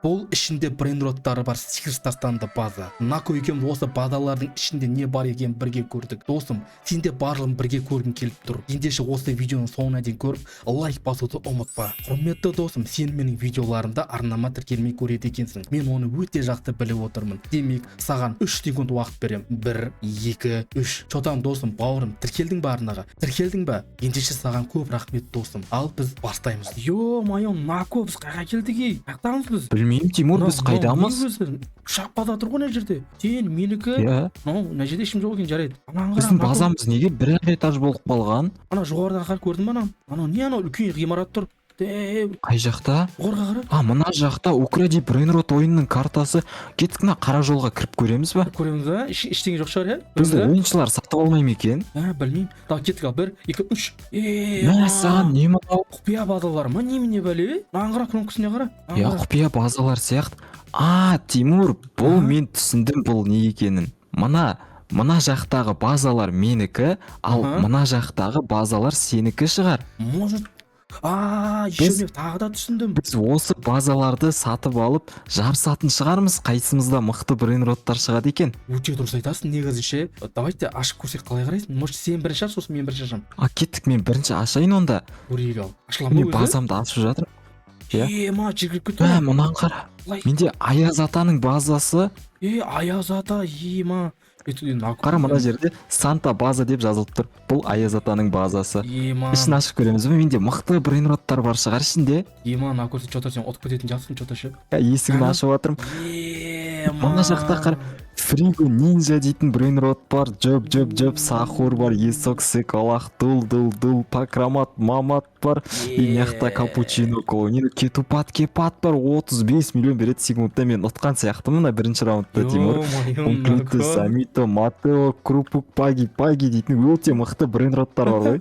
Бұл ішінде брейнроттары бар сиырстастанды база. Нако екеуміз осы базалардың ішінде не бар екенін бірге көрдік. Досым, сен де барлығын бірге көргің келіп тұр. Ендеше, осы видеоның соңына дейін көріп, лайк басуды ұмытпа. Құрметті досым, сен менің видеоларымды арнама тіркелмей көреді екенсің. Мен оны өте жақсы біліп отырмын. Демек, саған 3 секунд уақыт беремін. 1, 2, 3. Чё там, досым, бауырым, тіркелдің ба арнаға? Тіркелдің ба? Ендеше, саған көп рахмет, досым. Ал біз бастаймыз. Ё-моё, Нако, біз қайға келдік, ей? Қаяқтамыз біз? Білмеймін, Тимур, біз қайдамыз? Үш-ақ база тұр ғой мына жерде. Сен, менікі. Иә. Мынау мына жерде ешкім жоқ екен, жарайды. Ананы қара, Біздің Нако. базамыз неге бір ақ этаж болып қалған? Ана жоғарыдан қара, көрдің ба ананы? Анау не, анау үлкен ғимарат тұр. Дәу. Қай жақта? Жоғарыға қара. А, мына жақта Укради брейнрот ойынының картасы. Кеттік, мына қара жолға кіріп көреміз ба? Көреміз ба? Ештеңе жоқ шығар, иә? Бізді Көреміз? ойыншылар сатып алмай ма екен? Ба? Білмеймін. Так, кеттік ал. Бір, екі, үш. Е, Мә, саған, не мынау? Құпия базалар ма, немене бәле? Мынаны қара, кнопкасына қара. Мынаны Иә, қара. құпия базалар сияқты. А, Тимур, бұл мен түсіндім бұл не екенін. Мына жақтағы базалар менікі, ал мына жақтағы базалар сенікі шығар. Может. А, еще мен тағы да түсіндім. Біз осы базаларды сатып алып, жарысатын шығармыз, қайсымызда мықты брейнроттар шығады екен. Өте дұрыс айтасың негізі ше. Давайте ашып көрсек, қалай қарайсың? Может, сен бірінші аш, сосын мен бірінші ашамын. А, кеттік, мен бірінші ашайын онда. Көрейік ал. Ашыла ма Мен өзі? базамды ашып жатырмын, иә. Е, ма, жер кіріп кетті Мә, ғой. мынаны қара. Былай. Менде Аяз атаның базасы. Е, Аяз ата, е, ма. Қара, мына жерде «Санта база» деп жазылып тұр. Бұл Аяз атаның базасы. Ема. Ішін ашып көреміз бе? Менде мықты брейнроттар бар шығар ішінде. Ема, мына көрсе, че-то сен ұтып кететін сияқтысың че-то ше. Ә, есігін ашып жатырмын. Ема. Мына жақта қара, Фриго ниндзя дейтін брейнрот бар. Жоп, жоп, жоп, сахур бар, есок секолах, дул, дул, дул, пакрамат мамат бар. И мына жақта капучино колонино, кетупат кепат бар. 35 миллион береді секундта. Мен ұтқан сияқтымын мына бірінші раундта, Тимур. Конкретно Самито, Матео, Крупук, Паги Паги дейтін өте мықты брейнроттар бар ғой.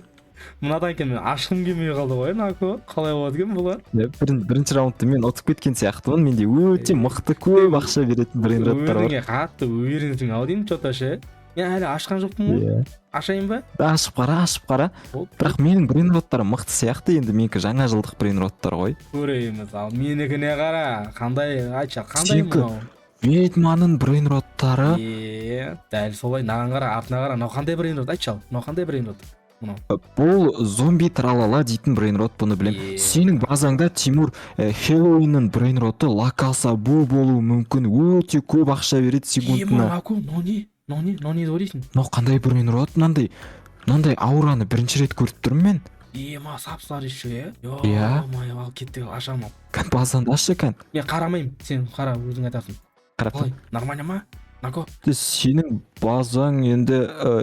Мынадан кейін мен ашқым келмей қалды ғой, Нако. Қалай болады екен бұлар? Иә, бірінші раундты мен ұтып кеткен сияқтымын. Менде өте мықты, көп ақша беретін брейнроттар бар. Өзіңе қатты уверенсің ау деймін че-то ше. Мен әлі ашқан жоқпын ғой. Иә. Ашайын ба? Ашып қара, ашып қара. Болды. Бірақ менің брейнроттарым мықты сияқты енді, менікі жаңа жылдық брейнроттар ғой. Көреміз ал. Менікіне қара, қандай, айтшы, қандай? Сенікі Мынау ведьманың брейнроттары. Е, дәл солай. Мынаған қара, артына қара. Мынау қандай брейнрот, айтшы ал, мынау қандай брейнрот мынау? Бұл зомби тралала дейтін брейнрот, бұны білемін. Е. Сенің базаңда, Тимур, Хэллоуиннің брейнроты Лакаса Бу болуы мүмкін, өте көп ақша береді Ема. секундына. Нако, мынау не, мынау не, мынау не деп ойлайсың? Мынау қандай брейнрот? Мынандай аураны бірінші рет көріп тұрмын мен. Ема, сап сары еще, иә? Иә. Ё-моё, ал кеттік, ал, ашамын ал. Кән, базаңды ашшы, кән. Мен қарамаймын, сен қара, өзің айтасың. Қарап. Қалай, нормально ма, Нако? Сенің базаң енді,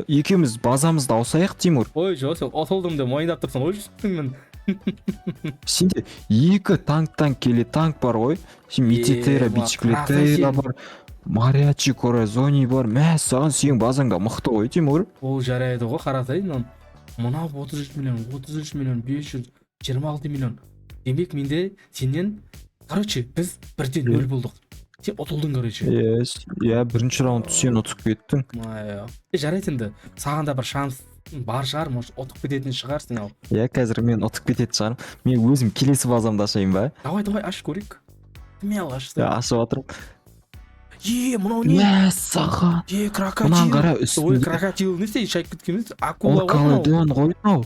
екеуміз базамызды ауысайық, Тимур. Ой, жоқ, сен ұтылдым деп мойындап тұрсың ғой жүзіңмен. Сенде екі танктан келе танк бар ғой сен, мититера, Е, бичиклетера қарасай. бар, мариачи коразони бар. Мәссаған, сенің базаң да мықты ғой, Тимур. Ол жарайды ғой, қарасай, мынау мынау 33 миллион, 33 миллион 526 миллион. Демек, менде сенен, короче, біз бірде нөл болдық, сен ұтылдың, короче. Иә, бірінші раундты сен ұтып кеттің. Ой, е, жарайды енді, саған да бір шанс бар шығар, может, ұтып кететін шығарсың ал. Иә, қазір мен ұтып кететін шығармын. Мен өзім келесі базамды ашайын ба? Давай, давай, аш, көрейік, смело аш. Иә, ашып жатырмын. Е, мынау не? Мәссаған. Е, крокодил. Мынаны қара. Ой. Үстінде Крокодил не істейді, шайып кеткен емес, акула ғой мынау. Оркаледон ғой мынау,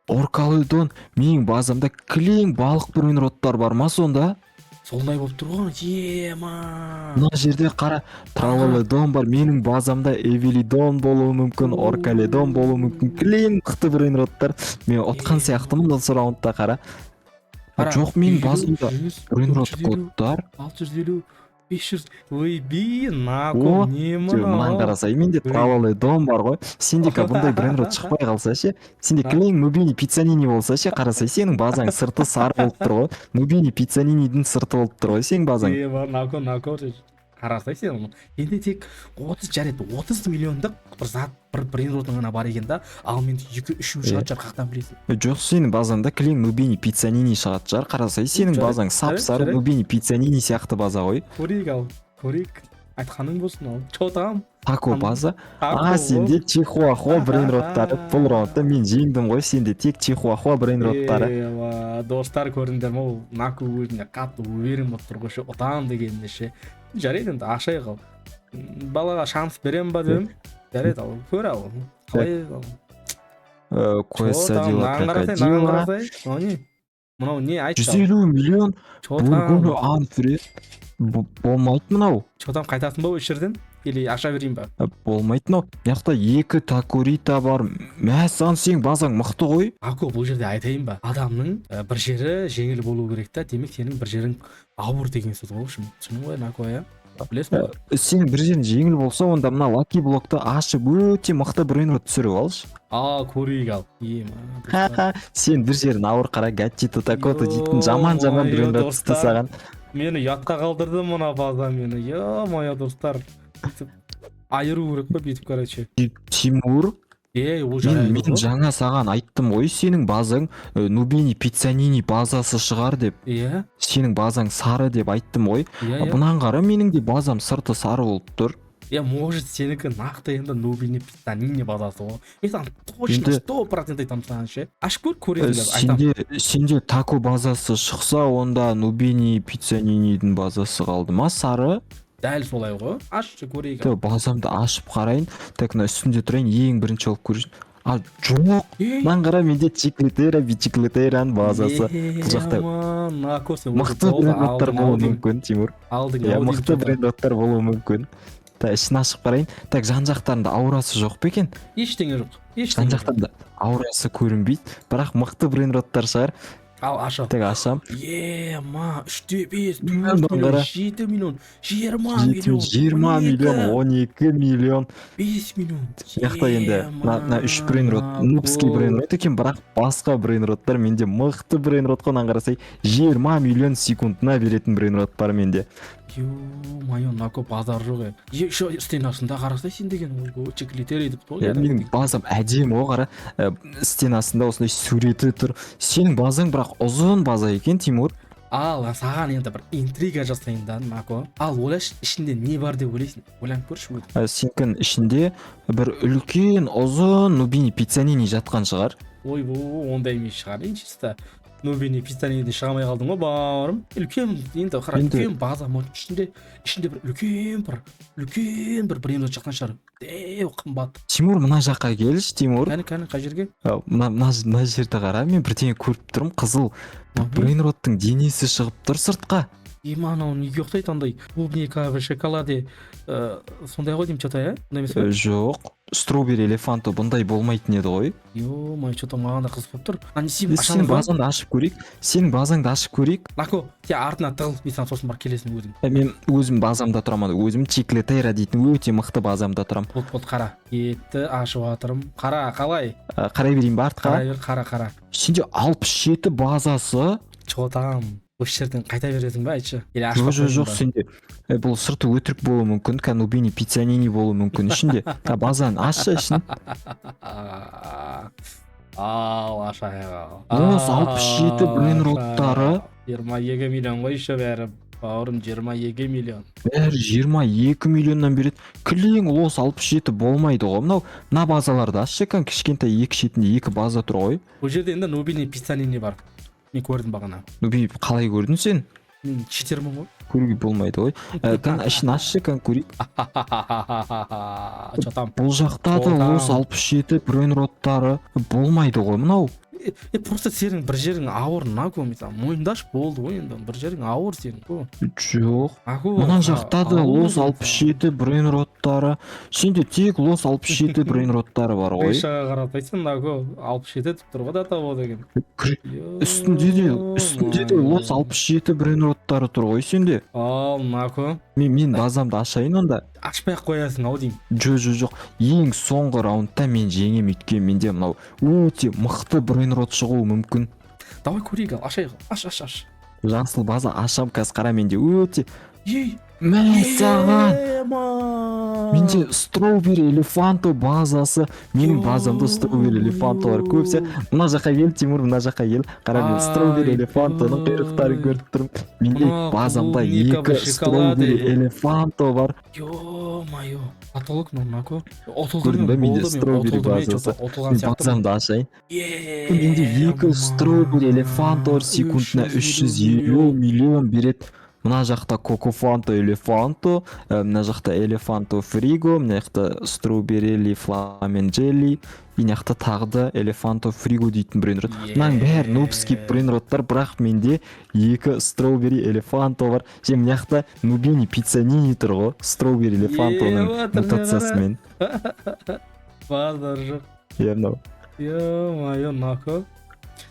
оркаледон. Менің базамда кілең балық брейнроттар бар ма сонда? Сондай болып тұр ғой, ема. Мына жерде қара, тралаледон бар. Менің базамда эвелидон болуы мүмкін, оркаледон болуы мүмкін, кілең мықты брейнроттар. Мен ұтқан сияқтымын осы раундта, қара. Қара, Жоқ, менің 50, базамда 100, брейнрот 450, кодтар. 650, 500, ой би, Нако. О, Не мынаны мынау? Қарасай, менде Ой. тралаледон бар ғой. Сенде бұндай брейнрот шықпай қалса ше? Сенде А? кілең нубини пиццанини болса ше? Қарасай, сенің базаң сырты сары болып тұр ғой, нубини пиццанинидің сырты болып тұр ғой сенің базаң. Ема, Нако, Нако, қарасай сен оны. Менде тек 30, жарайды, 30 миллиондық бір зат, бір брейнротың ғана бар екен да, ал менде екі үшеу шығатын шығар, қаяқтан білесің? Жоқ, сенің базаңда кілең нубини пиццанини шығатын шығар. Қарасай, сенің Жарайды, базаң сап жарайды, сары жарайды. нубини пиццанини сияқты база ғой. Көрейік ал, көрейік, айтқаның болсын ал. Че там? Тако база. Тако А, ғой. Сенде чихуахуа брейнроттары. Бұл раундта мен жеңдім ғой, сенде тек чихуахуа брейнроттары. Ева, достар, көрдіңдер ма, ол Наку өзіне қатты уверен болып тұр ғой ше, ұтамын дегеніне ше. Жарайды, енді ашайық. Ал балаға шанс беремін ба дедім. Жарайды, ал көр, ал қалай, ал. Куэсадила Мынаған қарасай, мынаған крокодила. қарасай. Мынау не, мынау не, айтшы? 150 миллион. Че там? Бургуну анфред. Болмайды мынау. Че там, қайтасың ба осы жерден или аша берейін ба? Болмайды мынау. Мына жақта екі такурита бар. Мәссаған, сенің базаң мықты ғой. Ако, бұл жерде айтайын ба, адамның бір жері жеңіл болу керек та. Демек, сенің бір жерің ауыр деген сөз ғой, в общем, түсіндің ғой, Нако, иә, білесің ғой. Сенің бір жерің жеңіл болса, онда мына лаки блокты ашып, өте мықты брейнрот түсіріп алшы. Ал көрейік, ал ема. Ха-ха, сен бір жерің ауыр, қара, гаттито такото дейтін жаман жаман Ё-моё, брейнрот түсті достар. саған. Мені ұятқа қалдырды мына база мені. Ё-моё, достар, бүйтіп айыру керек қой бүйтіп, короче. Тимур, Ей, ол мен жарайды мен ғой. жаңа саған айттым ғой, сенің базаң Нубини Пиццанини базасы шығар деп. Иә. Сенің базаң сары деп айттым ғой. Иә. А Иә. бұнан қара, менің де базам сырты сары болып тұр. Иә, может, сенікі нақты енді Нубини Пиццанини базасы ғой. Мен саған точно 100% айтамын саған ше. Ашып көр, көресің, айтамын. Сенде тако базасы шықса, онда Нубини Пиццанинидің базасы қалды ма сары? Дәл солай ғой, ашшы, көрейік. Тө, базамды ашып қарайын. Так, мына үстінде тұрайын, ең бірінші болып көрейін. А, жоқ. Ей. Мынаны қара, менде чиклетера бичиклетераның базасы. Бұл жақта Ема, Нако, сен уже мықты болды, брейнроттар алдың болуы ау деймін. мүмкін, Тимур. Алдың Иә, ау деймін мықты что-то. брейнроттар болуы мүмкін. Так, ішін ашып қарайын. Так, жан жақтарында аурасы жоқ па екен? Ештеңе жоқ. Жан Ештеңе жоқ. жақтарында аурасы көрінбейді, бірақ мықты брейнроттар шығар. Ал аша. Так, ашам. Ема, 3,5, Мынаны 4 миллион, қара. 7 миллион, 20 миллион, 20 миллион, 12 миллион. 5 миллион. Мына жақта енді мына үш брейнрот нубский брейнрот екен, бірақ басқа брейнроттар менде мықты брейнрот қой. Мынаны қарасай, 20 миллион секундына беретін брейнрот бар менде. Ё-моё, Нако, базар жоқ е. Еще стенасында қарасай сен деген, ойбой, чеклетер деп қой. Иә, менің базам әдемі ғой, қара. Стенасында осындай суреті тұр. Сенің базаң бірақ ұзын база екен, Тимур. Ал саған енді бір интрига жасайын да, Нако. Ал ойлашы, ішінде не бар деп ойлайсың? Ойланып көрші өзің. Сенікінің ішінде бір үлкен ұзын Нубини Пиццанини жатқан шығар. Ойбой, ондай емес шығар енді, чисто Нубини Пиццаниден шыға алмай қалдың ғой, бауырым. Үлкен енді қара, үлкен база, может, ішінде бір үлкен бір брейнрот жатқан шығар, дәу, қымбат. Тимур, мына жаққа келші, Тимур. Кәні, кәні, қай жерге? Мына жерді қара, мен бірдеңе көріп тұрмын, қызыл брейнроттың денесі шығып тұр сыртқа. Ема, анау неге ұқсайды, андай клубника в шоколаде, сондай ғой деймін че-то, иә, ондай емес Ә, пе? Жоқ, стробери элефанто бұндай болмайтын еді ғой. Ё-моё, че-то маған да қызық болып тұр. А не істеймін, Е, аша сенің аламыз ба? базаңды ашып көрейік, сенің базаңды ашып көрейік. Нако, сен артына тығыл, мен саған сосын барып келесің өзің. Мен өзім базамда тұрамын, өзім Чиклетера дейтін өте мықты базамда тұрамын. Болды, болды, қара, кетті, ашып жатырмын, қара, қалай? Қарай берейін ба артқа? Қарай бер, қара, қара. Сенде 67 базасы. Че там, осы жерден қайта бересің ба, айтшы, или Жоқ, ашпай жоқ, қояйын жоқ, ба? сенде бұл сырты өтірік болуы мүмкін, кәдімгі Пиццанини болуы мүмкін ішінде. А, базаны ашшы ішін. Ал ашайық, ал. Осы 67 брейнроттары. 22 миллион ғой еще бәрі, бауырым, 22 миллион. Бәрі 22 миллионнан береді, кілең лос 67 болмайды ғой мынау. Мына базаларды ашшы, кән, кішкентай екі шетінде екі база тұр ғой. Бұл жерде енді Нубини Пиццанини бар, мен көрдім бағана. Ну, қалай көрдің сен? Мен читермін ғой. Көруге болмайды ғой. Кән, ішін ашшы, кән, көрейік. Че там? Бұл жақта да О, лос 67 брейнроттары болмайды ғой мынау. Е, просто сенің бір жерің ауыр, Нако, мен саған мойындашы, болды ғой енді, бір жерің ауыр сенің ғой. Жоқ. Нако, Мына жақта да ауыр лос 67 брейнроттары. Сенде тек лос 67 брейнроттары бар ғой. Крышаға қарап айтсаң, Нако, 67 деп тұр ғой да того деген. Үстінде де лос 67 брейнроттары тұр ғой сенде. Ал, Нако. Мен базамды ашайын онда. Ашпай ақ қоясың ау деймін. Жоқ, жоқ, жоқ, ең соңғы раундта мен жеңемін, өйткені менде мынау өте мықты брейнрот шығуы мүмкін. Давай көрейік, ал ашайық, аш, аш, аш. Жасыл база ашам қазір, қара, менде өте Ей! Мәссаған! Ема! Менде строубери элефанто базасы. Менің базамда строубери элефантолар көп сияқты. Мына жаққа кел, Тимур, мына жаққа кел, қара, мен строубери элефантоның құйрықтарын көріп тұрмын. Менде Мына базамда клубника в екі шоколаде. строубери элефанто бар. Ё. Ё-моё, потолок мынау, Нако. Ұтылдым. Көрдің бе, Мен, менде болды, мен strawberry ұтылдым, базасы. че-то ұтылған Мен сияқтымын. базамды ашайын. Менде екі strawberry элефанто секундына 350 миллион береді. Мына жақта кокофанто элефанто, мына жақта элефанто фриго, мына жақта строберри фламенджели и мына жақта тағы да элефанто фриго дейтін брейнрот. Мынаның бәрі нубский брейнроттар, бірақ менде екі строберри элефанто бар. Және мына жақта нубини пиццанини тұр ғой, строберри элефантоның Е, отыр, мутациясымен. Базар жоқ. Иә, мынау. Ё-моё, Нако,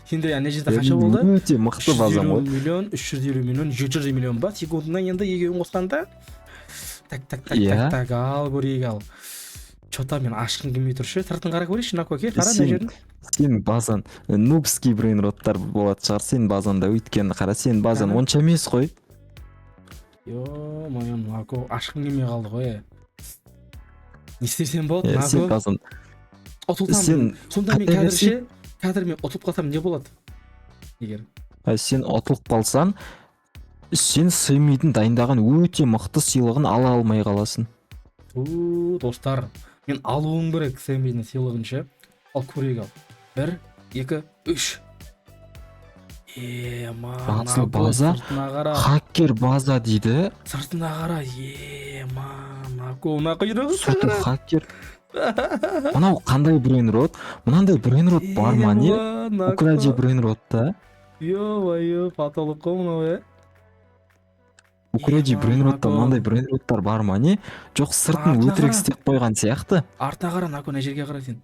сенде ана жерде Иә, қанша болды? Өте мықты базам ғой. 350 миллион, 350 миллион, 700 миллион ба секундына енді екеуін қосқанда? Так, так, так. Иә. Так, так, ал көрейік. Ал че-то мен ашқым келмей тұр ше. Сыртын қарап көрейікші, Нако, кел, қара мына жерін. Сенің базан нубский брейнроттар болатын шығар сенің базанда, өйткені қара, сенің базан Қане? онша емес қой. Ё-моё, Нако, ашқым келмей қалды ғой, е. Не істесем болады? Иә, сен Нако, базан ұтылсам сен сонда мен қате қазір берсең- ше, қазір мен ұтылып қалсам, не болады егер? Сен ұтылып қалсаң, сен Сэммидің дайындаған өте мықты сыйлығын ала алмай қаласың. У, достар, мен алуым керек Сэммидің сыйлығын ше. Ал көрейік, ал, бір, екі, үш. Ема! База, Нако, база. Сыртына қара. Хакер база дейді. Сыртына қара, ема, Нако, мына құйрығы. Сырты хакер. Мынау қандай брейнрот? Мынандай брейнрот бар ма, не? Укради брейнротта. Ё-моё, потолок қой мынау, е. Укради Ема, брейнротта Нако. мынандай брейнроттар бар ма, не? Жоқ, сыртын Артына өтірік қара. істеп қойған сияқты. Артына қара, Нако, мына жерге қара сен.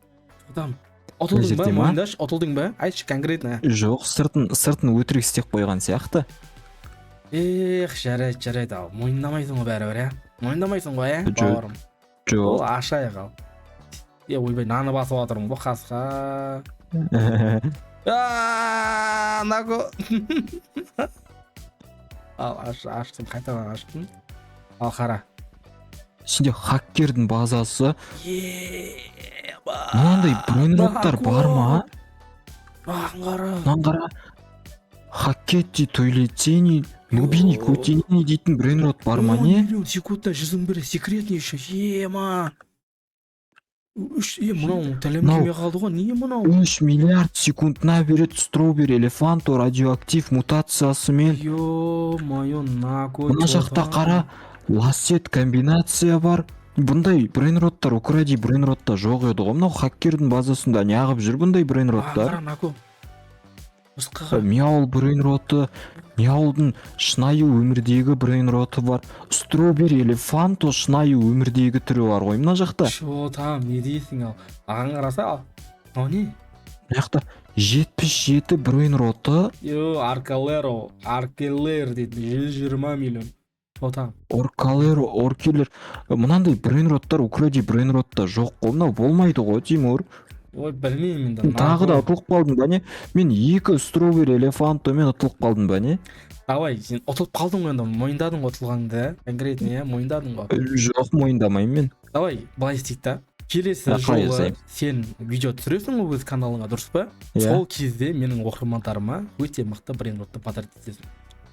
Там ұтылдың ба? Жерде ма? Мойындашы, ұтылдың ба? Айтшы конкретно. Жоқ, сыртын өтірік істеп қойған сияқты. Эх, жарайды, жарайды, ал мойындамайсың ғой бәрібір, иә? Мойындамайсың ғой, иә, Жоқ. бауырым? Ол Жоқ. ашайық, ал. Е, ойбай, наны басып жатырмын ғой, қасқа. А, Нако, ал аштым, қайтадан аштым, ал қара. Сенде хакердің базасы. Еба! Мынандай брейнроттар бар ма? Маған қара. Мынаны қара, хакетти тойлетини нубини Йо. Кутинини дейтін брейнрот бар ма, 10 не? миллион секундта, 101, секретный еще, ема. Үш, е, мынау тілім Мынау- келмей қалды ғой, не мынау? 3 миллиард секундына береді стробери элефанто радиоактив мутациясымен. Ё-моё, Нако. Мына жақта қара, лассет комбинация бар. Бұндай брейнроттар укради брейнротта жоқ еді ғой. Мынау хакердің базасында неғып жүр бұндай брейнроттар? Қара, Нако, мысыққа қара. Мяул брейнроты, мяулдың шынайы өмірдегі брейнроты бар. Стробери элефанто шынайы өмірдегі түрі бар ғой мына жақта. Че там, не дейсің? Ал маған қараса, ал мынау не? Мына жақта 77 брейнроты. Йо, аркалеро, аркелер дейтін, 120 миллион. Че там? Оркалеро, оркелер. Мынандай брейнроттар укради брейнротта жоқ қой. Мынау болмайды ғой, Тимур. Ой, білмеймін енді. Тағы да Нако. ұтылып қалдың ба, не? Мен екі стробери элефантомен ұтылып қалдым ба, не? Давай, сен ұтылып қалдың ғой енді, мойындадың ғой ұтылғаныңды, иә? Конкретно, иә, мойындадың ғой. Жоқ, мойындамаймын мен. Давай былай істейік та, келесі А, қалай жолы жасаймыз? сен видео түсіресің ғой өз каналыңа, дұрыс па? Иә. Сол кезде менің оқырмандарыма өте мықты брейнротты подарить етесің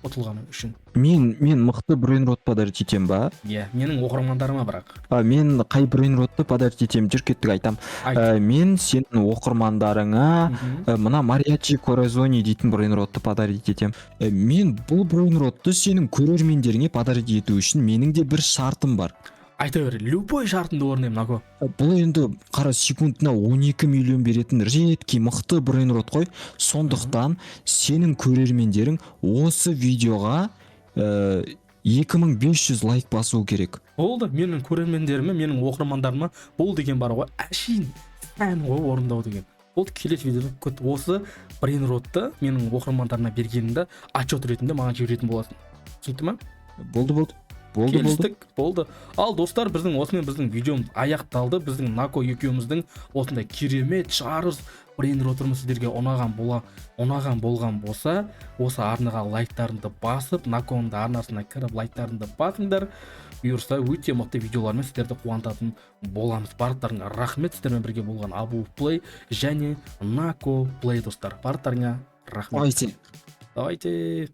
ұтылғаның үшін. Мен мықты брейнрот подарить етемін ба? Иә, менің оқырмандарыма бірақ. А, мен қай брейнротты подарить етемін? Жүр, кеттік, айтам. Айт. Мен сенің оқырмандарыңа мына мариачи коразони дейтін брейнротты подарить етемін. Мен бұл брейнротты сенің көрермендеріңе подарить ету үшін менің де бір шартым бар. Айта бер, любой шартыңды орындаймын, Нако. Бұл енді қара, секундына 12 миллион беретін редкий мықты брейнрот қой. Сондықтан сенің көрермендерің осы видеоға 2500 лайк басу керек. Болды, менің көрермендеріме, менің оқырмандарыма бұл деген бар ғой, әшейін сән ғой орындау деген. Болды, келесі видеода күт, осы брейнротты менің оқырмандарыма бергеніңді отчет ретінде маған жіберетін боласың, түсінікті ма? Болды, болды, болды, болды. Келістік, болды. Ал достар, біздің осымен біздің видеомыз аяқталды. Біздің Нако екеуміздің осындай керемет жарыс брейнротымыз сіздерге ұнаған болған болса, осы арнаға лайктарыңды басып, Наконың да арнасына кіріп, лайктарыңды басыңдар. Бұйырса, өте мықты видеолармен сіздерді қуантатын боламыз. Барлықтарыңа рахмет. Сіздермен бірге болған Абу Плей және Нако Плей. Достар, барлықтарыңа рахмет. Давайте. Давайте.